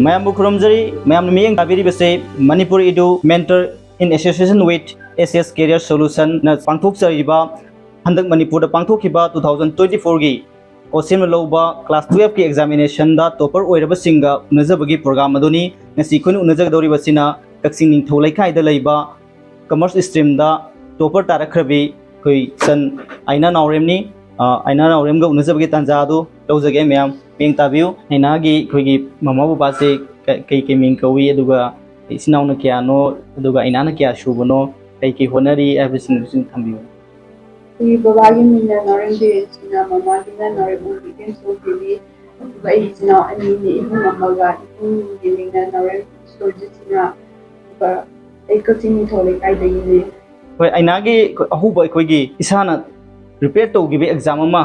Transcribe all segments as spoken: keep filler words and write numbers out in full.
ꯃꯌꯥꯝꯕꯨ ꯈꯨꯔꯨꯝꯖꯔꯤ꯫ ꯃꯌꯥꯝꯅ ꯃꯤꯠꯌꯦꯡ ꯇꯥꯕꯤꯔꯤꯕꯁꯦ Manipur Edu Mentor in Association with S S Career Solution ꯅ ꯄꯥꯡꯊꯣꯛꯆꯔꯤꯕ, ꯍꯟꯗꯛ ꯃꯅꯤꯄꯨꯔꯗ ꯄꯥꯡꯊꯣꯛꯈꯤꯕ two thousand twenty four ꯒꯤ ꯀꯣꯁꯦꯝꯅ ꯂꯧꯕ class twelve ꯀꯤ examination ꯗ topper ꯑꯣꯏꯔꯕꯁꯤꯡꯒ ꯎꯅꯖꯕꯒꯤ program ꯑꯗꯨꯅꯤ꯫ ꯉꯁꯤ ꯑꯩꯈꯣꯏꯅ ꯎꯅꯖꯒꯗꯧꯔꯤꯕꯁꯤꯅ ꯀꯛꯆꯤꯡ ꯅꯤꯡꯊꯧ ꯂꯩꯀꯥꯏꯗ ꯂꯩꯕ commerce stream ꯗ topper ꯇꯥꯔꯛꯈ꯭ꯔꯕꯤ ꯑꯩꯈꯣꯏ ꯏꯆꯟ ꯑꯥꯏꯅꯥ ꯅꯥꯎꯔꯦꯝꯅꯤ꯫ ꯑ, ꯑꯥꯏꯅꯥ ꯅꯥꯎꯔꯦꯝꯒ ꯎꯅꯖꯕꯒꯤ ꯇꯥꯟꯖꯥ ꯑꯗꯨ ꯂꯧꯖꯒꯦ꯫ ꯃꯌꯥꯝ ꯃꯤꯠꯌꯦꯡ ꯇꯥꯕꯤꯌꯨ꯫ ꯑꯥꯏꯅꯥꯒꯤ ꯑꯩꯈꯣꯏꯒꯤ ꯃꯃꯥ ꯕꯕꯥꯁꯦ ꯀ-, ꯀꯩ ꯀꯩ ꯃꯤꯡ ꯀꯧꯏ, ꯑꯗꯨꯒ ꯏꯆꯤꯟ ꯏꯅꯥꯎꯅ ꯀꯌꯥꯅꯣ, ꯑꯗꯨꯒ ꯑꯥꯏꯅꯥꯅ ꯀꯌꯥ ꯁꯨꯕꯅꯣ, ꯀꯩ ꯀꯩ ꯍꯣꯠꯅꯔꯤ ꯍꯥꯏꯕꯁꯤꯡꯗꯨꯁꯨ ꯊꯝꯕꯤꯌꯨ꯫ ꯑꯩꯒꯤ ꯕꯕꯥꯒꯤ ꯃꯤꯡꯅ ꯅꯥꯎꯔꯦꯝ ꯕꯤꯔꯦꯟ ꯁꯤꯅꯥ, ꯃꯃꯥꯒꯤꯅ ꯅꯥꯎꯔꯦꯝ ꯑꯣꯡꯕꯤ ꯏꯕꯦꯝꯁꯣ ꯗꯦꯕꯤ, ꯑꯗꯨꯒ ꯑꯩ ꯏꯆꯤꯟ ꯏꯅꯥꯎ ꯑꯅꯤꯅꯦ, ꯏꯕꯨꯡ ꯑꯃꯒ꯫ ꯏꯕꯨꯡꯒꯤ ꯃꯤꯡꯅ ꯅꯥꯎꯔꯦꯝ ꯁꯨꯔꯖꯤꯠ ꯁꯤꯅꯥ, ꯑꯗꯨꯒ ꯑꯩ ꯀꯛꯆꯤꯡ ꯅꯤꯡꯊꯧ ꯂꯩꯀꯥꯏꯗꯒꯤꯅꯦ꯫ ꯍꯣꯏ, ꯑꯥꯏꯅꯥꯒꯤ ꯑꯍꯧꯕ ꯑꯩꯈꯣꯏꯒꯤ ꯏꯁꯥꯅ prepare ꯇꯧꯈꯤꯕ exam ꯑꯃ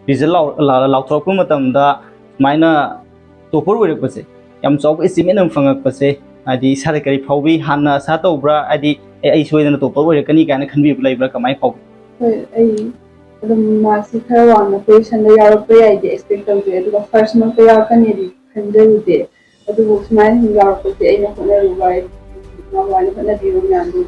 result ꯂꯥꯎ-, ꯂꯥ-, ꯂꯥꯎꯊꯣꯔꯛꯄ ꯃꯇꯝꯗ ꯁꯨꯃꯥꯏꯅ topper ꯑꯣꯏꯔꯛꯄꯁꯦ ꯌꯥꯝ ꯆꯥꯎꯕ achievement ꯑꯃ ꯐꯪꯉꯛꯄꯁꯦ, ꯍꯥꯏꯗꯤ ꯏꯁꯥꯗ ꯀꯔꯤ ꯐꯥꯎꯕꯤ? ꯍꯥꯟꯅ ꯑꯁꯥ ꯇꯧꯕ꯭ꯔꯥ? ꯍꯥꯏꯗꯤ, "ꯑꯦ, ꯑꯩ ꯁꯣꯏꯗꯅ topper ꯑꯣꯏꯔꯛꯀꯅꯤ" ꯀꯥꯏꯅ ꯈꯟꯕꯤꯕ ꯂꯩꯕ꯭ꯔꯥ? ꯀꯃꯥꯏꯅ ꯐꯥꯎꯕꯤ? ꯍꯣꯏ, ꯑꯩ ꯑꯗꯨꯝ marks ꯁꯤ ꯈꯔ ꯋꯥꯡꯅ position ꯗ ꯌꯥꯎꯔꯛꯄ ꯌꯥꯏꯗꯤ expect ꯇꯧꯖꯩ, ꯑꯗꯨꯒ first ꯃꯛꯇ ꯌꯥꯎꯔꯛꯀꯅꯤꯗꯤ ꯈꯟꯖꯔꯨꯗꯦ꯫ ꯑꯗꯨꯕꯨ ꯁꯨꯃꯥꯏꯅ ꯁꯨꯝ ꯌꯥꯎꯔꯛꯄꯁꯦ ꯑꯩꯅ ꯍꯣꯠꯅꯔꯨꯕ, ꯃꯃꯥꯅ ꯍꯣꯠꯅꯕꯤꯕ ꯃꯌꯥꯝꯗꯨ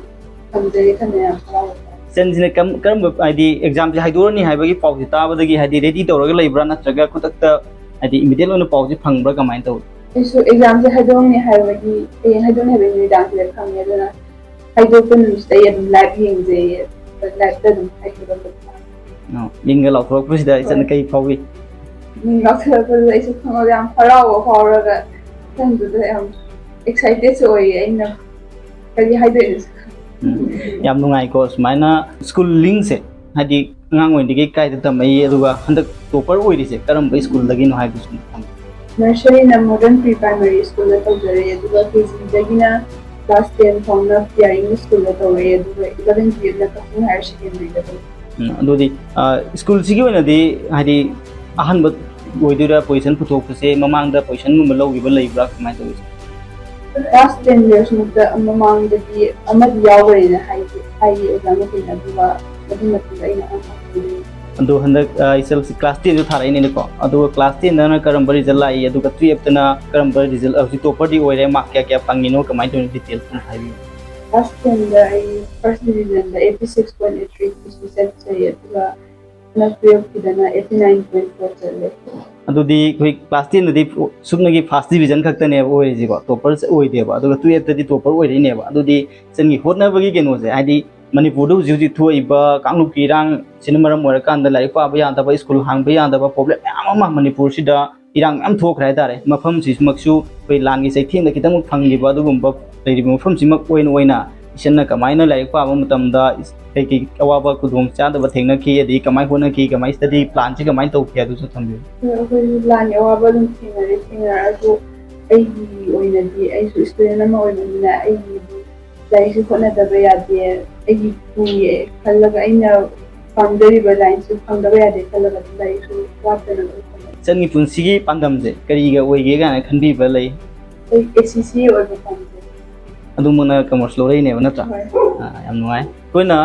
ꯐꯪꯖꯔꯦ ꯈꯟꯕ ꯌꯥꯝ ꯍꯔꯥꯎꯕ ꯐꯥꯎꯏ꯫ ꯏꯆꯟꯁꯤꯅ ꯀꯔꯝ-, ꯀꯔꯝꯕ, ꯍꯥꯏꯗꯤ, exam ꯁꯦ ꯍꯥꯏꯗꯣꯔꯅꯤ ꯍꯥꯏꯕꯒꯤ ꯄꯥꯎꯁꯦ ꯇꯥꯕꯗꯒꯤ, ꯍꯥꯏꯗꯤ, ready ꯇꯧꯔꯒ ꯂꯩꯕ꯭ꯔꯥ, ꯅꯠꯇ꯭ꯔꯒ ꯈꯨꯗꯛꯇ, ꯍꯥꯏꯗꯤ, immediate ꯑꯣꯏꯅ ꯄꯥꯎꯁꯦ ꯐꯪꯕ꯭ꯔꯥ, ꯀꯃꯥꯏꯅ ꯇꯧꯏ? ꯑꯩꯁꯨ exam ꯁꯦ ꯍꯥꯏꯗꯣꯛꯑꯅꯤ ꯍꯥꯏꯕꯒꯤ, ꯍꯌꯦꯡ ꯍꯥꯏꯗꯣꯛꯑꯅꯤ ꯍꯥꯏꯕꯒꯤ ꯅꯨꯃꯤꯗꯥꯡꯁꯤꯗ ꯈꯪꯉꯦ, ꯑꯗꯨꯅ ꯍꯥꯏꯗꯣꯛꯄ ꯅꯨꯃꯤꯠꯁꯤꯗ ꯑꯩ ꯑꯗꯨꯝ live ꯌꯦꯡꯖꯩꯌꯦ, live ꯇ ꯑꯗꯨꯝ ꯍꯥꯏꯗꯣꯛꯂꯛꯄ꯫ ꯑꯣ, ꯃꯤꯡꯒ ꯂꯥꯎꯊꯣꯔꯛꯄꯁꯤꯗ ꯏꯆꯟ ꯀꯩ ꯐꯥꯎꯏ? ꯃꯤꯡ ꯂꯥꯎꯊꯣꯔꯛꯄꯗꯨꯗ ꯑꯩꯁꯨ ꯈꯪꯉꯒ ꯌꯥꯝ ꯍꯔꯥꯎꯕ ꯐꯥꯎꯔꯒ, ꯈꯪꯗꯦꯗ, ꯌꯥꯝ excited ꯁꯨ ꯑꯣꯏꯌꯦ꯫ ꯑꯩꯅ ꯀꯔꯤ ꯍꯥꯏꯗꯣꯏꯅꯣ? ꯎꯝ, ꯌꯥꯝ ꯅꯨꯡꯉꯥꯏꯀꯣ꯫ ꯁꯨꯃꯥꯏꯅ schooling ꯁꯦ, ꯍꯥꯏꯗꯤ, ꯑꯉꯥꯡ ꯑꯣꯏꯔꯤꯉꯩꯗꯒꯤ ꯀꯥꯏꯗ ꯇꯝꯃꯛꯏ, ꯑꯗꯨꯒ ꯍꯟꯗꯛ topper ꯑꯣꯏꯔꯤꯁꯦ ꯀꯔꯝꯕ school ꯗꯒꯤꯅꯣ ꯍꯥꯏꯕꯁꯨ ꯈꯪꯉꯦ꯫ Nursery ꯅ Modern Pre Primary School ꯗ ꯇꯧꯖꯔꯦ, ꯑꯗꯨꯒ K G ꯗꯒꯤꯅ class ten ꯐꯥꯎꯅ P R English School ꯗ ꯇꯧꯔꯦ, ꯑꯗꯨꯒ eleven twelve ꯅ ꯀꯛꯆꯤꯡ Higher Secondary ꯗ ꯇꯧꯔꯦ꯫ ꯎꯝ, ꯑꯗꯨꯗꯤ, ꯑ, school ꯁꯤꯒꯤ ꯑꯣꯏꯅꯗꯤ, ꯍꯥꯏꯗꯤ, ꯑꯍꯥꯟꯕ ꯑꯣꯏꯗꯣꯏꯔꯥ position ꯄꯨꯊꯣꯛꯄꯁꯦ? ꯃꯃꯥꯡꯗ position ꯒꯨꯝꯕ ꯂꯧꯈꯤꯕ ꯂꯩꯕ꯭ꯔꯥ, ꯀꯃꯥꯏꯅ ꯇꯧꯏ? Class ten ꯂꯣꯏꯔꯁꯨꯃꯛꯇ ꯃꯃꯥꯡꯗꯗꯤ ꯑꯃꯗꯤ ꯌꯥꯎꯈ꯭ꯔꯦꯅ ꯍꯥꯏ-, ꯍꯥꯏꯌꯦ ꯑꯣꯖꯥ ꯃꯈꯩꯅ, ꯑꯗꯨꯒ ꯑꯗꯨꯒꯤ ꯃꯇꯨꯡꯗ ꯑꯩꯅ ꯑꯃ ꯐꯪꯍꯧꯗ꯭ꯔꯦ꯫ ꯑꯗꯣ ꯍꯟꯗꯛ, ꯑ, ꯏꯆꯜꯁꯤ class ten ꯁꯨ ꯊꯥꯔꯛꯏꯅꯦꯀꯣ꯫ ꯑꯗꯨꯒ class ten ꯗꯅ ꯀꯔꯝꯕ result ꯂꯥꯛꯏ, ꯑꯗꯨꯒ twelve ꯇꯅ ꯀꯔꯝꯕ result, ꯍꯧꯖꯤꯛ topper ꯗꯤ ꯑꯣꯏꯔꯦ, mark ꯀꯌꯥ ꯀꯌꯥ ꯐꯪꯉꯤꯅꯣ, ꯀꯃꯥꯏꯅ ꯇꯧꯔꯤꯅꯣ, details ꯑꯗꯨꯝ ꯍꯥꯏꯕꯤꯌꯨ꯫ Class ten ꯗ ꯑꯩ first division ꯗ eighty six point eight three percent ꯆꯠꯆꯩ, ꯑꯗꯨꯒ ꯍꯟꯗꯛ twelve ꯀꯤꯗꯅ eighty nine point four ꯆꯠꯂꯦ꯫ ꯑꯗꯨꯗꯤ ꯑꯩꯈꯣꯏ class ten ꯗꯗꯤ ꯁꯨꯞꯅꯒꯤ first division ꯈꯛꯇꯅꯦꯕ ꯑꯣꯏꯔꯤꯁꯤꯀꯣ, topper ꯑꯣꯏꯗꯦꯕ꯫ ꯑꯗꯨꯒ twelve ꯇꯗꯤ topper ꯑꯣꯏꯔꯛꯏꯅꯦꯕ꯫ ꯑꯗꯨꯗꯤ ꯏꯆꯟꯒꯤ ꯍꯣꯠꯅꯕꯒꯤ ꯀꯩꯅꯣꯁꯦ, ꯍꯥꯏꯗꯤ ꯃꯅꯤꯄꯨꯔꯗ ꯍꯧꯖꯤꯛ ꯍꯧꯖꯤꯛ ꯊꯣꯛꯏꯕ ꯀꯥꯡꯂꯨꯞꯀꯤ ꯏꯔꯥꯡꯁꯤꯅ ꯃꯔꯝ ꯑꯣꯏꯔꯀꯥꯟꯗ ꯂꯥꯏꯔꯤꯛ ꯄꯥꯕ ꯌꯥꯗꯕ, ꯁ꯭ꯀꯨꯜ ꯍꯥꯡꯕ ꯌꯥꯗꯕ, problem ꯃꯌꯥꯝ ꯑꯃ ꯃꯅꯤꯄꯨꯔꯁꯤꯗ ꯏꯔꯥꯡ ꯃꯌꯥꯝ ꯊꯣꯛꯈ꯭ꯔꯦ ꯍꯥꯏꯇꯥꯔꯦ꯫ ꯃꯐꯝꯁꯤꯃꯛꯁꯨ ꯑꯩꯈꯣꯏ ꯂꯥꯟꯒꯤ ꯆꯩꯊꯦꯡꯗ ꯈꯤꯇꯪꯃꯛ ꯐꯪꯈꯤꯕ ꯑꯗꯨꯒꯨꯝꯕ ꯂꯩꯔꯤꯕ ꯃꯐꯝꯁꯤꯃꯛ ꯑꯣꯏꯅ ꯑꯣꯏꯅ ꯏꯆꯟꯅ ꯀꯃꯥꯏꯅ ꯂꯥꯏꯔꯤꯛ ꯄꯥꯕ ꯃꯇꯝꯗ ꯀꯩꯀꯩ ꯑꯋꯥꯕ ꯈꯨꯗꯣꯡ ꯆꯥꯗꯕ ꯊꯦꯡꯅꯈꯤ, ꯑꯗꯩ ꯀꯃꯥꯏꯅ ꯍꯣꯠꯅꯈꯤ, ꯀꯃꯥꯏꯅ study plan ꯁꯤ ꯀꯃꯥꯏꯅ ꯇꯧꯈꯤ, ꯑꯗꯨꯁꯨ ꯊꯝꯕꯤꯌꯨ꯫ ꯑꯩꯈꯣꯏꯁꯨ ꯂꯥꯟꯒꯤ ꯑꯋꯥꯕ ꯑꯗꯨꯝ ꯊꯦꯡꯅꯔꯦ, ꯊꯦꯡꯅꯔꯁꯨ ꯑꯩꯒꯤ ꯑꯣꯏꯅꯗꯤ, ꯑꯩꯁꯨ student ꯑꯃ ꯑꯣꯏꯕꯅꯤꯅ, ꯑꯩꯒꯤꯗꯤ ꯂꯥꯏꯔꯤꯛꯁꯨ ꯍꯣꯠꯅꯗꯕ ꯌꯥꯗꯦ꯫ ꯑꯩꯒꯤ ꯇꯨꯡꯒꯤ ꯈꯜꯂꯒ, ꯑꯩꯅ ꯄꯥꯝꯖꯔꯤꯕ line ꯁꯨ ꯐꯪꯗꯕ ꯌꯥꯗꯦ ꯈꯜꯂꯒ ꯑꯗꯨꯝ ꯂꯥꯏꯔꯤꯛꯁꯨ ꯋꯥꯠꯇꯅ ꯑꯗꯨꯝ ꯇꯝꯃꯦ꯫ ꯏꯆꯟꯒꯤ ꯄꯨꯟꯁꯤꯒꯤ ꯄꯥꯟꯗꯝꯁꯦ ꯀꯔꯤꯒ ꯑꯣꯏꯒꯦ ꯀꯥꯏꯅ ꯈꯟꯕꯤꯕ ꯂꯩ? ꯑꯩ S C C A ꯑꯣꯏꯕ ꯄꯥꯝꯖꯩ꯫ ꯑꯗꯨꯃꯛꯅ commerce ꯂꯧꯔꯛꯏꯅꯦꯕ, ꯅꯠꯇ꯭ꯔꯥ? ꯍꯣꯏ꯫ ꯑꯥ, ꯌꯥꯝ ꯅꯨꯡꯉꯥꯏ꯫ ꯑꯩꯈꯣꯏꯅ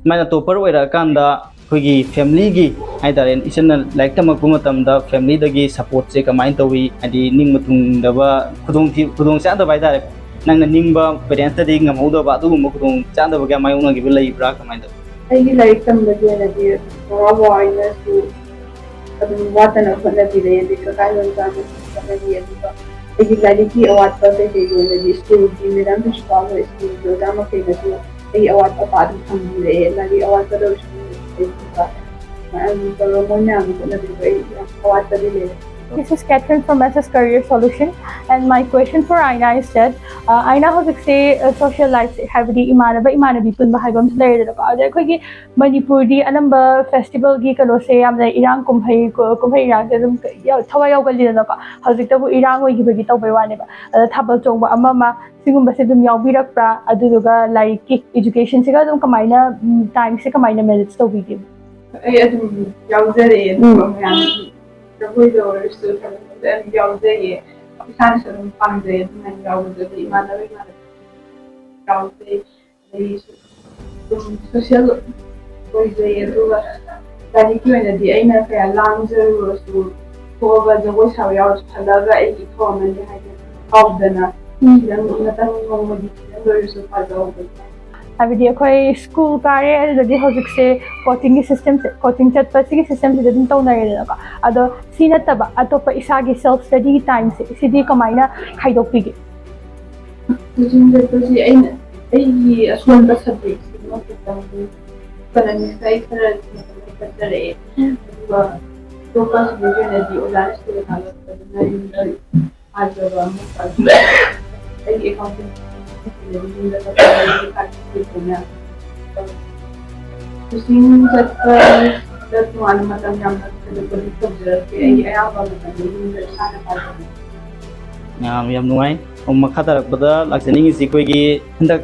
ꯁꯨꯃꯥꯏꯅ topper ꯑꯣꯏꯔꯛꯑꯀꯥꯟꯗ ꯑꯩꯈꯣꯏꯒꯤ family ꯒꯤ ꯍꯥꯏꯇꯥꯔꯦ, ꯏꯆꯟꯅ ꯂꯥꯏꯔꯤꯛ ꯇꯝꯃꯛꯄ ꯃꯇꯝꯗ family ꯗꯒꯤ support ꯁꯦ ꯀꯃꯥꯏꯅ ꯇꯧꯏ? ꯍꯥꯏꯗꯤ ꯅꯤꯡꯕ ꯊꯨꯡꯗꯕ, ꯈꯨꯗꯣꯡ ꯊꯤ-, ꯈꯨꯗꯣꯡ ꯆꯥꯗꯕ ꯍꯥꯏꯇꯥꯔꯦ, ꯅꯪꯅ ꯅꯤꯡꯕ parents ꯇꯗꯤ ꯉꯝꯍꯧꯗꯕ ꯑꯗꯨꯒꯨꯝꯕ ꯈꯨꯗꯣꯡ ꯆꯥꯗꯕ ꯀꯌꯥ ꯃꯥꯌꯣꯛꯅꯈꯤꯕ ꯂꯩꯕ꯭ꯔꯥ, ꯀꯃꯥꯏꯅ ꯇꯧꯏ? ꯑꯩꯒꯤ ꯂꯥꯏꯔꯤꯛ ꯇꯝꯕꯒꯤ ꯑꯣꯏꯅꯗꯤ ꯕꯕꯥ ꯕꯕꯥ ꯍꯣꯏꯅꯁꯨ ꯑꯗꯨꯝ ꯋꯥꯠꯇꯅ ꯍꯣꯠꯅꯕꯤꯔꯦ, ꯑꯗꯩ ꯀꯀꯥ ꯂꯣꯏꯅ ꯍꯣꯠꯅꯕꯤ, ꯑꯗꯨꯒ ꯑꯩꯒꯤ ꯂꯥꯏꯔꯤꯛꯀꯤ ꯑꯋꯥꯠꯄ ꯀꯩꯀꯩꯒꯤ ꯑꯣꯏꯅꯗꯤ ꯁ꯭ꯀꯨꯜꯒꯤ madam principal ꯍꯣꯏ, ꯁ꯭ꯀꯨꯜꯒꯤ ꯑꯣꯖꯥ ꯃꯈꯩꯅꯁꯨ ꯑꯩꯒꯤ ꯑꯋꯥꯠ ꯑꯄꯥ ꯑꯗꯨꯝ ꯍꯪꯕꯤꯔꯛꯑꯦ꯫ ꯂꯥꯏꯔꯤꯛ ꯑꯋꯥꯠꯄꯗ ꯑꯣꯏꯔꯁꯨ ꯑꯗꯨꯝ ꯃꯣꯏ ꯃꯌꯥꯝꯒꯤ ꯇꯧꯔꯒ ꯃꯣꯏ ꯃꯌꯥꯝꯒꯤ ꯍꯣꯠꯅꯕꯤꯕ ꯑꯩ ꯌꯥꯝ ꯑꯋꯥꯠꯄꯗꯤ ꯂꯩꯔꯦ꯫ This is Catherine from S S Career Solution, and my question for Aina is that, uh, Aina, ꯍꯧꯖꯤꯛꯁꯦ, uh, social life ꯁꯦ, ꯍꯥꯏꯕꯗꯤ ꯏꯃꯥꯟꯅꯕ ꯏꯃꯥꯟꯅꯕꯤ ꯄꯨꯟꯕ ꯍꯥꯏꯕ ꯑꯃꯁꯨ ꯂꯩꯔꯦꯗꯅꯀꯣ, ꯑꯗ ꯑꯩꯈꯣꯏꯒꯤ ꯃꯅꯤꯄꯨꯔꯗꯤ ꯑꯅꯝꯕ festival ꯒꯤ ꯀꯩꯅꯣꯁꯦ ꯌꯥꯝꯅ ꯏꯔꯥꯡ ꯀꯨꯝꯍꯩ, ꯀꯨ-, ꯀꯨꯝꯍꯩ ꯏꯔꯥꯡꯁꯦ ꯑꯗꯨꯝ ꯌꯥ-, ꯊꯋꯥꯏ ꯌꯥꯎꯒꯜꯂꯤꯗꯅꯀꯣ꯫ ꯍꯧꯖꯤꯛꯇꯕꯨ ꯏꯔꯥꯡ ꯑꯣꯏꯈꯤꯕꯒꯤ ꯇꯧꯕꯩ ꯋꯥꯅꯦꯕ꯫ ꯑꯗ ꯊꯥꯕꯜ ꯆꯣꯡꯕ ꯑꯃ ꯑꯃ ꯁꯤꯒꯨꯝꯕꯁꯦ ꯑꯗꯨꯝ ꯌꯥꯎꯕꯤꯔꯛꯄ꯭ꯔꯥ? ꯑꯗꯨꯗꯨꯒ ꯂꯥꯏꯔꯤꯛꯀꯤ education ꯁꯤꯒ ꯑꯗꯨꯝ ꯀꯃꯥꯏꯅ, ꯎꯝ, time ꯁꯦ ꯀꯃꯥꯏꯅ manage ꯇꯧꯕꯤꯒꯦ? ꯑꯩ ꯑꯗꯨꯝ ꯌꯥꯎꯖꯔꯛꯑꯦ, ꯑꯗꯨꯝꯕ ꯎꯝ꯫ ꯃꯌꯥꯝ, ꯖꯒꯣꯏꯗ ꯑꯣꯏꯔꯁꯨ ꯊꯕꯛꯇ ꯑꯗꯨꯝ ꯌꯥꯎꯖꯩꯌꯦ꯫ ꯏꯁꯥꯅꯁꯨ ꯑꯗꯨꯝ ꯄꯥꯝꯖꯩ ꯑꯗꯨꯃꯥꯏꯅ ꯌꯥꯎꯕꯗꯣ꯫ ꯑꯗꯩ ꯏꯃꯥꯟꯅꯕ ꯏꯃꯥꯟꯅꯕꯤ ꯌꯥꯎꯖꯩ꯫ ꯑꯗꯩ ꯑꯗꯨꯝ social ꯑꯣꯏꯖꯩ꯫ ꯑꯗꯨꯒ ꯂꯥꯏꯔꯤꯛꯀꯤ ꯑꯣꯏꯅꯗꯤ ꯑꯩꯅ ꯀꯌꯥ ꯂꯥꯡꯖꯔꯨꯔꯁꯨ, ꯊꯣꯛꯑꯒ ꯖꯒꯣꯏ ꯁꯥꯕ ꯌꯥꯎꯔꯁꯨ, ꯍꯜꯂꯛꯑꯒ ꯑꯩꯒꯤ ꯏꯊꯧ ꯑꯃꯅꯤ ꯍꯥꯏꯗꯤ ꯀꯥꯎꯗꯅ ꯎꯝ꯫ ꯈꯤꯇꯪ ꯉꯥꯛꯇꯪ ꯅꯣꯡꯃꯒꯤ ꯈꯤꯇꯪ ꯑꯣꯏꯔꯁꯨ ꯄꯥꯖꯍꯧꯕ꯫ ꯍꯥꯏꯕꯗꯤ ꯑꯩꯈꯣꯏ ꯁ꯭ꯀꯨꯜ ꯀꯥꯔꯦ, ꯑꯗꯨꯗꯗꯤ ꯍꯧꯖꯤꯛꯁꯦ ꯀꯣꯆꯤꯡꯒꯤ ꯁꯤꯁꯇꯦꯝꯁꯦ, ꯀꯣꯆꯤꯡ ꯆꯠꯄ ꯁꯤꯒꯤ ꯁꯤꯁꯇꯦꯝꯁꯤꯗ ꯑꯗꯨꯝ ꯇꯧꯅꯔꯦꯗꯅꯀꯣ꯫ ꯑꯗꯣ ꯁꯤ ꯅꯠꯇꯕ ꯑꯇꯣꯞꯄ ꯏꯁꯥꯒꯤ ꯁꯦꯜꯐ ꯁ꯭ꯇꯗꯤꯒꯤ ꯇꯥꯏꯝꯁꯦ ꯁꯤꯗꯤ ꯀꯃꯥꯏꯅ ꯈꯥꯏꯗꯣꯛꯄꯤꯒꯦ? ꯀꯣꯆꯤꯡ ꯆꯠꯄꯁꯤ ꯑꯩꯅ ꯑꯩꯒꯤ ꯑꯁꯣꯟꯕ ꯁꯕꯖꯦꯛꯁꯤꯃ ꯈꯛꯇꯪ, ꯏꯀꯣꯅꯣꯃꯤꯛꯁꯇ ꯑꯩ ꯈꯔ ꯃꯇꯝ ꯈꯔ ꯆꯠꯆꯔꯛꯑꯦ꯫ ꯑꯗꯨꯒ ꯑꯇꯣꯞꯄ ꯁꯕꯖꯦꯛ ꯑꯣꯏꯅꯗꯤ ꯑꯣꯖꯥꯅ ꯁ꯭ꯀꯨꯜꯗ ꯊꯥꯗꯣꯛꯄꯗꯨꯅ ꯌꯨꯝꯗ ꯄꯥꯖꯕ ꯑꯃ ꯄꯥꯖꯕ꯫ ꯑꯩꯒꯤ ꯑꯦꯀꯥꯎꯟꯇꯤꯡ ꯌꯨꯝꯗ ꯆꯠꯄ ꯀꯣꯆꯤꯡ ꯆꯠꯄꯗ ꯇꯣꯉꯥꯟꯅ ꯃꯇꯝ ꯌꯥꯝꯅ ꯊꯣꯏꯗꯣꯛꯄꯗꯤ ꯇꯧꯖꯔꯛꯇꯦ꯫ ꯑꯩꯒꯤ ꯑꯌꯥꯝꯕ ꯃꯇꯝꯗ ꯌꯨꯝꯗ ꯏꯁꯥꯅ ꯄꯥꯖꯕꯅꯤ꯫ ꯌꯥꯝ, ꯌꯥꯝ ꯅꯨꯡꯉꯥꯏ꯫ ꯑꯣ, ꯃꯈꯥ ꯇꯥꯔꯛꯄꯗ ꯂꯥꯛꯆꯅꯤꯡꯉꯤꯁꯤ ꯑꯩꯈꯣꯏꯒꯤ ꯍꯟꯗꯛ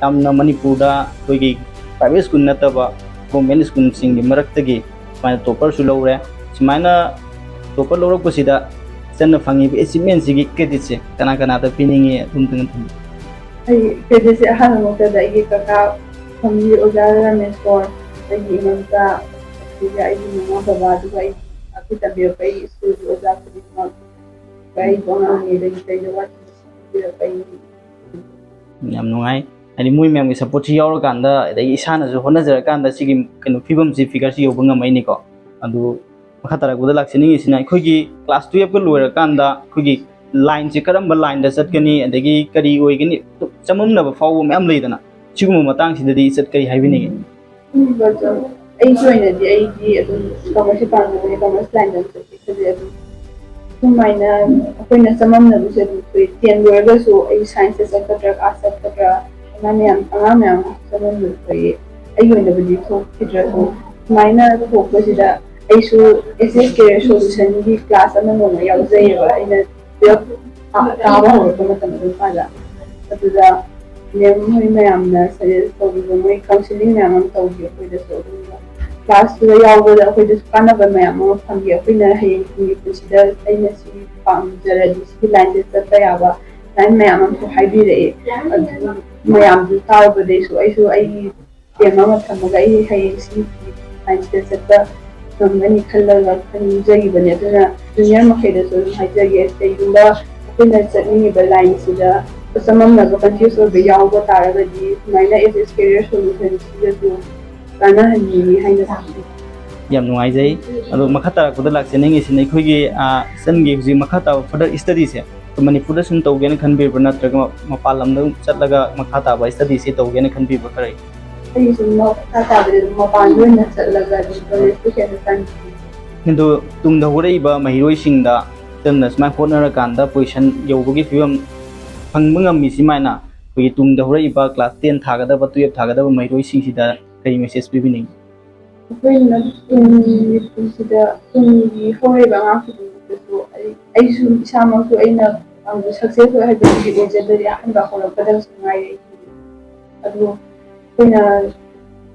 ꯌꯥꯝꯅ ꯃꯅꯤꯄꯨꯔꯗ ꯑꯩꯈꯣꯏꯒꯤ ꯄ꯭ꯔꯥꯏꯚꯦꯠ ꯁ꯭ꯀꯨꯜ ꯅꯠꯇꯕ ꯒꯣꯔꯃꯦꯟ ꯁ꯭ꯀꯨꯜꯁꯤꯡꯒꯤ ꯃꯔꯛꯇꯒꯤ ꯁꯨꯃꯥꯏꯅ ꯇꯣꯞꯄꯔꯁꯨ ꯂꯧꯔꯦ꯫ ꯁꯨꯃꯥꯏꯅ ꯇꯣꯞꯄꯔ ꯂꯧꯔꯛꯄꯁꯤꯗ ꯏꯆꯟꯅ ꯐꯪꯉꯤꯕ ꯑꯦꯆꯤꯞꯃꯦꯟꯁꯤꯒꯤ ꯀ꯭ꯔꯦꯗꯤꯠꯁꯦ ꯀꯅꯥ ꯀꯅꯥꯗ ꯄꯤꯅꯤꯡꯉꯤ? ꯑꯗꯨꯝꯇꯪ ꯊꯝꯕꯤꯌꯨ꯫ ꯑꯩ ꯀ꯭ꯔꯦꯗꯤꯠꯁꯦ ꯑꯍꯥꯟꯕꯃꯛꯇꯗ ꯑꯩꯒꯤ ꯀꯀꯥ ꯐꯝꯕꯤ ꯑꯣꯖꯥ ꯔꯥꯃꯦꯁꯣꯔ, ꯑꯩꯒꯤ ꯏꯅꯦꯝꯆꯥ, ꯑꯗꯨꯒ ꯑꯩꯒꯤ ꯃꯃꯥ ꯕꯕꯥ, ꯑꯗꯨꯒ ꯑꯩ ꯑꯩꯈꯣꯏ ꯇꯝꯕꯤꯔꯛꯄ ꯑꯩꯒꯤ ꯁ꯭ꯀꯨꯜꯒꯤ ꯑꯣꯖꯥ ꯈꯨꯗꯤꯡꯃꯛ, ꯑꯩꯕꯨ ꯑꯉꯥꯡ ꯑꯣꯏꯔꯤꯉꯩꯗꯒꯤ ꯆꯩꯗ ꯋꯥꯠꯇꯅ ꯁꯦꯝꯕꯤꯔꯛꯄ ꯑꯩꯒꯤ ꯌꯥꯝ ꯅꯨꯡꯉꯥꯏ꯫ ꯍꯥꯏꯗꯤ ꯃꯣꯏ ꯃꯌꯥꯝꯒꯤ ꯁꯞꯄꯣꯔꯠꯁꯤ ꯌꯥꯎꯔꯀꯥꯟꯗ, ꯑꯗꯒꯤ ꯏꯁꯥꯅꯁꯨ ꯍꯣꯠꯅꯖꯔꯀꯥꯟꯗ ꯁꯤꯒꯤ ꯀꯩꯅꯣ ꯐꯤꯕꯝꯁꯤ, ꯐꯤꯒꯔꯁꯤ ꯌꯧꯕ ꯉꯝꯃꯛꯏꯅꯤꯀꯣ꯫ ꯑꯗꯨ ꯃꯈꯥ ꯇꯥꯔꯛꯄꯗ ꯂꯥꯛꯆꯅꯤꯡꯉꯤꯁꯤꯅ ꯑꯩꯈꯣꯏꯒꯤ ꯀ꯭ꯂꯥꯁ ꯇꯨꯌꯦꯜꯞꯀ ꯂꯣꯏꯔꯀꯥꯟꯗ ꯑꯩꯈꯣꯏꯒꯤ ꯂꯥꯏꯟꯁꯦ ꯀꯔꯝꯕ ꯂꯥꯏꯟꯗ ꯆꯠꯀꯅꯤ, ꯑꯗꯒꯤ ꯀꯔꯤ ꯑꯣꯏꯒꯅꯤ, ꯆꯃꯝꯅꯕ ꯐꯥꯎꯕ ꯃꯌꯥꯝ ꯂꯩꯗꯅ, ꯁꯤꯒꯨꯝꯕ ꯃꯇꯥꯡꯁꯤꯗꯗꯤ ꯏꯆꯠ ꯀꯔꯤ ꯍꯥꯏꯕꯤꯅꯤꯡꯉꯤ? ꯑꯗꯨꯝꯕ ꯑꯗꯨꯝ ꯑꯩꯒꯤ ꯑꯣꯏꯅꯗꯤ ꯑꯩꯗꯤ ꯑꯗꯨꯝ ꯀꯃꯔꯁꯁꯤ ꯄꯥꯝꯖꯕꯅꯤ, ꯀꯃꯔꯁ ꯂꯥꯏꯟꯗ ꯑꯗꯨꯝ ꯆꯠꯀꯦ ꯈꯜꯂꯤ꯫ ꯑꯗꯨꯝ ꯁꯨꯃꯥꯏꯅ ꯑꯩꯈꯣꯏꯅ ꯆꯃꯝꯅꯕꯁꯦ ꯑꯗꯨꯝ ꯊꯣꯛꯏ꯫ ꯇꯦꯟ ꯂꯣꯏꯔꯒꯁꯨ ꯑꯩ ꯁꯥꯏꯟꯁꯇ ꯆꯠꯀꯗ꯭ꯔꯥ, ꯑꯥꯔꯠꯁ ꯆꯠꯀꯗ꯭ꯔꯥ, ꯑꯉꯥꯡ ꯃꯌꯥꯝ, ꯑꯉꯥꯡ ꯃꯌꯥꯝ ꯆꯃꯝꯅꯕ ꯊꯣꯛꯏ꯫ ꯑꯩꯒꯤ ꯑꯣꯏꯅꯕꯨꯗꯤ ꯊꯣꯛꯈꯤꯗ꯭ꯔꯁꯨ, ꯁꯨꯃꯥꯏꯅ ꯊꯣꯛꯄꯁꯤꯗ ꯑꯩꯁꯨ ꯑꯦꯁ ꯑꯦꯁ ꯀꯦꯔꯤꯌꯔ ꯁꯣꯂꯨꯁꯟꯒꯤ ꯀ꯭ꯂꯥꯁ ꯑꯃ ꯅꯣꯡꯃ ꯌꯥꯎꯖꯩꯌꯦꯕ꯫ ꯑꯩꯅ ꯇꯨꯌꯦꯜꯞ ꯀꯥꯕ ꯍꯧꯔꯛꯄ ꯃꯇꯝ ꯑꯗꯨꯝ ꯀꯥꯟꯗ꯫ ꯑꯗꯨꯗ ꯃꯦꯝ ꯍꯣꯏ ꯃꯌꯥꯝꯅ ꯁꯖꯦꯁ ꯇꯧꯕꯤꯕ, ꯃꯣꯏ ꯀꯥꯎꯟꯁꯤꯂꯤꯡ ꯃꯌꯥꯝ ꯑꯃ ꯇꯧꯕꯤ ꯑꯩꯈꯣꯏꯗꯁꯨ꯫ ꯑꯗꯨꯒ ꯀ꯭ꯂꯥꯁꯇꯨꯗ ꯌꯥꯎꯕꯗ ꯑꯩꯈꯣꯏꯗꯁꯨ ꯀꯥꯟꯅꯕ ꯃꯌꯥꯝ ꯑꯃ ꯐꯪꯈꯤ꯫ ꯑꯩꯈꯣꯏꯅ ꯍꯌꯦꯡ ꯇꯨꯡꯒꯤ ꯄꯨꯟꯁꯤꯗ ꯑꯩꯅ ꯁꯤ ꯄꯥꯝꯖꯔꯗꯤ ꯁꯤꯒꯤ ꯂꯥꯏꯟꯁꯤꯗ ꯆꯠꯄ ꯌꯥꯕ ꯂꯥꯏꯟ ꯃꯌꯥꯝ ꯑꯃꯁꯨ ꯍꯥꯏꯕꯤꯔꯛꯑꯦ꯫ ꯑꯗꯨ ꯃꯌꯥꯝꯗꯨ ꯇꯥꯔꯨꯕꯗꯩꯁꯨ ꯑꯩꯁꯨ ꯑꯩꯒꯤ ꯑꯦꯝ ꯑꯃ ꯊꯝꯃꯒ ꯑꯩ ꯍꯌꯦꯡ ꯁꯤꯒꯤ ꯂꯥꯏꯟꯁꯤꯗ ꯆꯠꯄ ꯉꯝꯒꯅꯤ ꯈꯜꯂꯒ ꯈꯟꯖꯈꯤꯕꯅꯦ꯫ ꯑꯗꯨꯅ ꯖꯨꯅꯤꯌꯔ ꯃꯈꯩꯗꯁꯨ ꯑꯗꯨꯝ ꯍꯥꯏꯖꯒꯦ, ꯀꯩꯒꯨꯝꯕ ꯑꯩꯈꯣꯏꯅ ꯆꯠꯅꯤꯡꯉꯤꯕ ꯂꯥꯏꯟꯁꯤꯗ ꯆꯃꯝꯅꯕ, ꯀꯟꯐ꯭ꯌꯨꯁ ꯑꯣꯏꯕ ꯌꯥꯎꯕ ꯇꯥꯔꯒꯗꯤ ꯁꯨꯃꯥꯏꯅ ꯑꯦꯁ ꯑꯦꯁ ꯀꯦꯔꯤꯌꯔ ꯁꯣꯂꯨꯁꯟꯁꯤꯗꯁꯨ ꯀꯥꯟꯅꯍꯟꯅꯤꯡꯉꯤ ꯍꯥꯏꯅ ꯊꯝꯖꯒꯦ꯫ ꯌꯥꯝ ꯅꯨꯡꯉꯥꯏꯖꯩ꯫ ꯑꯗꯣ ꯃꯈꯥ ꯇꯥꯔꯛꯄꯗ ꯂꯥꯛꯆꯅꯤꯡꯉꯤꯁꯤꯅ ꯑꯩꯈꯣꯏꯒꯤ, ꯑ, ꯏꯆꯟꯒꯤ ꯍꯧꯖꯤꯛ ꯃꯈꯥ ꯇꯥꯕ ꯐꯔꯗꯔ ꯁ꯭ꯇꯗꯤꯁꯦ ꯃꯅꯤꯄꯨꯔꯗ ꯁꯨꯝ ꯇꯧꯒꯦꯅ ꯈꯟꯕꯤꯕ꯭ꯔꯥ, ꯅꯠꯇ꯭ꯔꯒ ꯃꯄꯥꯟ ꯂꯝꯗ ꯆꯠꯂꯒ ꯃꯈꯥ ꯇꯥꯕ ꯁ꯭ꯇꯗꯤꯁꯦ ꯇꯧꯒꯦꯅ ꯈꯟꯕꯤꯕ꯭ꯔꯥ, ꯀꯔꯤ? ꯑꯩꯁꯨ ꯃꯈꯥ ꯇꯥꯕꯗꯤ ꯑꯗꯨꯝ ꯃꯄꯥꯟꯗ ꯑꯣꯏꯅ ꯆꯠꯂꯒ ꯑꯗꯨꯝ ꯀꯣꯂꯦꯖꯇ ꯍꯦꯟꯅ ꯇꯝꯈꯤ꯫ ꯑꯗꯣ ꯇꯨꯡꯗ ꯍꯧꯔꯛꯏꯕ ꯃꯍꯩꯔꯣꯏꯁꯤꯡꯗ ꯏꯆꯟꯅ ꯁꯨꯃꯥꯏꯅ ꯍꯣꯠꯅꯔꯀꯥꯟꯗ ꯄꯣꯖꯤꯁꯟ ꯌꯧꯕꯒꯤ ꯐꯤꯕꯝ ꯐꯪꯕ ꯉꯝꯃꯤ ꯁꯨꯃꯥꯏꯅ ꯑꯩꯈꯣꯏꯒꯤ ꯇꯨꯡꯗ ꯍꯧꯔꯛꯏꯕ ꯀ꯭ꯂꯥꯁ ꯇꯦꯟ ꯊꯥꯒꯗꯕ, ꯇꯨꯌꯦꯜꯞ ꯊꯥꯒꯗꯕ ꯃꯍꯩꯔꯣꯏꯁꯤꯡꯁꯤꯗ ꯀꯔꯤ ꯃꯦꯁꯦꯖ ꯄꯤꯕꯤꯅꯤꯡꯉꯤ? ꯑꯩꯈꯣꯏꯅ ꯇꯨꯡꯒꯤ ꯄꯨꯟꯁꯤꯗ, ꯇꯨꯡꯒꯤ ꯍꯧꯔꯛꯏꯕ ꯑꯉꯥꯡꯁꯤꯡꯗꯁꯨ ꯑꯩ, ꯑꯩꯁꯨ ꯏꯁꯥꯃꯛꯁꯨ ꯑꯩꯅ ꯁꯛꯁꯦꯁ ꯑꯣꯏ ꯍꯥꯏꯕꯗꯨꯗꯤ ꯑꯣꯏꯖꯗ꯭ꯔꯤ, ꯑꯍꯥꯟꯕ ꯍꯧꯔꯛꯄꯗꯁꯨ ꯉꯥꯏꯔꯦ ꯑꯩꯒꯤꯗꯤ꯫ ꯑꯗꯨ ꯑꯩꯈꯣꯏꯅ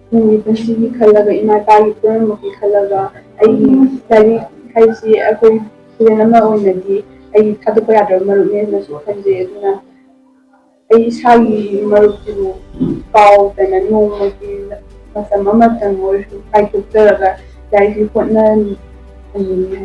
ꯇꯨꯡꯒꯤ ꯄꯨꯟꯁꯤꯒꯤ ꯈꯜꯂꯒ, ꯏꯃꯥ ꯏꯄꯥꯒꯤ ꯄꯨꯝꯅꯃꯛꯀꯤ ꯈꯜꯂꯒ, ꯑꯩꯒꯤ ꯂꯥꯏꯔꯤꯛ ꯍꯥꯏꯁꯤ ꯑꯩꯈꯣꯏ ꯁ꯭ꯇꯨꯗꯦꯟ ꯑꯃ ꯑꯣꯏꯅꯗꯤ ꯑꯩ ꯊꯥꯗꯣꯛꯄ ꯌꯥꯗ꯭ꯔꯕ ꯃꯔꯨꯞꯅꯦꯅꯁꯨ ꯈꯟꯖꯩ꯫ ꯑꯗꯨꯅ ꯑꯩ ꯏꯁꯥꯒꯤ ꯃꯔꯨꯞꯁꯤꯕꯨ ꯀꯥꯎꯗꯅ ꯅꯣꯡꯃꯒꯤ ꯃꯇꯝ ꯑꯃꯇꯪ ꯑꯣꯏꯔꯁꯨ ꯀꯥꯏꯊꯣꯛꯆꯔꯒ ꯂꯥꯏꯔꯤꯛꯁꯤ ꯍꯣꯠꯅꯍꯟꯅꯤꯡꯉꯤ꯫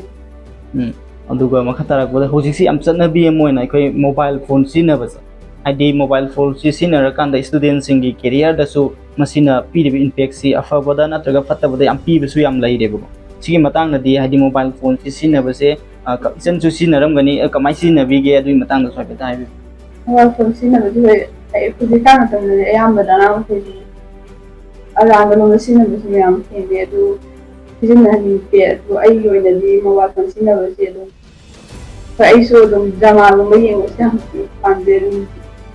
ꯎꯝ꯫ ꯑꯗꯨꯒ ꯃꯈꯥ ꯇꯥꯔꯛꯄꯗ ꯍꯧꯖꯤꯛꯁꯤ ꯌꯥꯝ ꯆꯠꯅꯕꯤ ꯑꯃ ꯑꯣꯏꯅ ꯑꯩꯈꯣꯏ ꯃꯣꯕꯥꯏꯜ ꯐꯣꯟ ꯁꯤꯖꯤꯟꯅꯕꯁꯦ, ꯍꯥꯏꯗꯤ ꯃꯣꯕꯥꯏꯜ ꯐꯣꯟꯁꯤ ꯁꯤꯖꯤꯟꯅꯔꯀꯥꯟꯗ ꯁ꯭ꯇꯨꯗꯦꯟꯁꯤꯡꯒꯤ ꯀꯦꯔꯤꯌꯔꯗꯁꯨ ꯃꯁꯤꯅ ꯄꯤꯔꯤꯕ ꯏꯝꯄꯦꯛꯁꯤ ꯑꯐꯕꯗ ꯅꯠꯇ꯭ꯔꯒ ꯐꯠꯇꯕꯗ ꯌꯥꯝ ꯄꯤꯕꯁꯨ ꯌꯥꯝ ꯂꯩꯔꯦꯕꯀꯣ꯫ ꯁꯤꯒꯤ ꯃꯇꯥꯡꯗꯗꯤ, ꯍꯥꯏꯗꯤ ꯃꯣꯕꯥꯏꯜ ꯐꯣꯟꯁꯤ ꯁꯤꯖꯤꯟꯅꯕꯁꯦ, ꯑ, ꯀ-, ꯏꯆꯟꯁꯨ ꯁꯤꯖꯤꯟꯅꯔꯝꯒꯅꯤ, ꯑ, ꯀꯃꯥꯏꯅ ꯁꯤꯖꯤꯟꯅꯕꯤꯒꯦ, ꯑꯗꯨꯒꯤ ꯃꯇꯥꯡꯗꯁꯨ ꯍꯥꯏꯐꯦꯠꯇ ꯍꯥꯏꯕꯤꯌꯨ꯫ ꯃꯣꯕꯥꯏꯜ ꯐꯣꯟ ꯁꯤꯖꯤꯟꯅꯕꯁꯤ ꯍꯣꯏ, ꯑꯩ ꯍꯧꯖꯤꯛꯀꯥꯟ ꯃꯇꯝꯗꯗꯤ ꯑꯌꯥꯝꯕꯗ ꯑꯉꯥꯡ ꯃꯈꯩꯁꯤ ꯑꯔꯥꯟꯕ ꯂꯣꯝꯗ ꯁꯤꯖꯤꯟꯅꯕꯁꯨ ꯃꯌꯥꯝ ꯊꯦꯡꯅꯩ꯫ ꯑꯗꯨ ꯁꯤꯖꯤꯟꯅꯍꯟꯅꯤꯡꯗꯦ꯫ ꯑꯗꯨ ꯑꯩꯒꯤ ꯑꯣꯏꯅꯗꯤ ꯃꯣꯕꯥꯏꯜ ꯐꯣꯟ ꯁꯤꯖꯤꯟꯅꯕꯁꯤ ꯑꯗꯨꯝ, ꯍꯣꯏ, ꯑꯩꯁꯨ ꯑꯗꯨꯝ ꯗ꯭ꯔꯃꯥꯒꯨꯝꯕ ꯌꯦꯡꯕꯁꯨ ꯌꯥꯝ ꯄꯥꯝꯖꯩ꯫ ꯑꯗꯨꯝ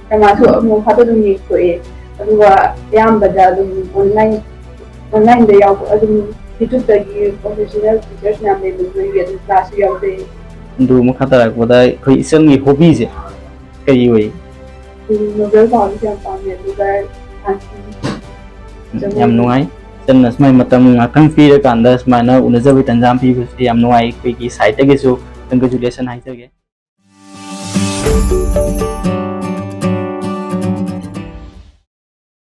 ꯗ꯭ꯔꯃꯥꯁꯨ ꯅꯣꯡ ꯐꯥꯗꯣꯛ ꯑꯗꯨꯝ ꯌꯦꯡꯊꯣꯛꯑꯦ꯫ ꯑꯗꯨꯒ ꯑꯌꯥꯝꯕꯗ ꯑꯗꯨꯝ ꯑꯣꯟꯂꯥꯏꯟ, ꯑꯣꯟꯂꯥꯏꯟꯗ ꯌꯥꯎꯕ ꯑꯗꯨꯝ, ꯌꯨꯇ꯭ꯌꯨꯕꯇꯒꯤ ꯄ꯭ꯔꯣꯐꯦꯁꯅꯦꯜ ꯇꯤꯆꯔꯁ ꯃꯌꯥꯝ ꯂꯩꯕꯗꯨꯗꯒꯤ ꯑꯗꯨꯝ ꯀ꯭ꯂꯥꯁꯁꯨ ꯌꯥꯎꯖꯩ꯫ ꯑꯗꯨ ꯃꯈꯥ ꯇꯥꯔꯛꯄꯗ ꯑꯩꯈꯣꯏ ꯏꯆꯟꯒꯤ ꯍꯣꯕꯤꯁꯦ ꯀꯔꯤ ꯑꯣꯏ? ꯑꯩ ꯅꯣꯕꯦꯜ ꯄꯥꯕꯁꯨ ꯌꯥꯝ ꯄꯥꯝꯃꯦ꯫ ꯑꯗꯨꯒ ꯗꯥꯟꯁꯤꯡ ꯎꯝ, ꯌꯥꯝ ꯅꯨꯡꯉꯥꯏ꯫ ꯏꯆꯟꯅ ꯁꯨꯃꯥꯏꯅ ꯃꯇꯝ ꯉꯥꯛꯇꯪ ꯄꯤꯔꯀꯥꯟꯗ ꯁꯨꯃꯥꯏꯅ ꯎꯅꯖꯕꯒꯤ ꯇꯥꯟꯖꯥ ꯑꯃ ꯄꯤꯕꯁꯤ ꯌꯥꯝ ꯅꯨꯡꯉꯥꯏ꯫ ꯑꯩꯈꯣꯏꯒꯤ ꯁꯥꯏꯠꯇꯒꯤꯁꯨ ꯀꯪꯒ꯭ꯔꯦꯆꯨꯂꯦꯁꯟ ꯍꯥꯏꯖꯒꯦ꯫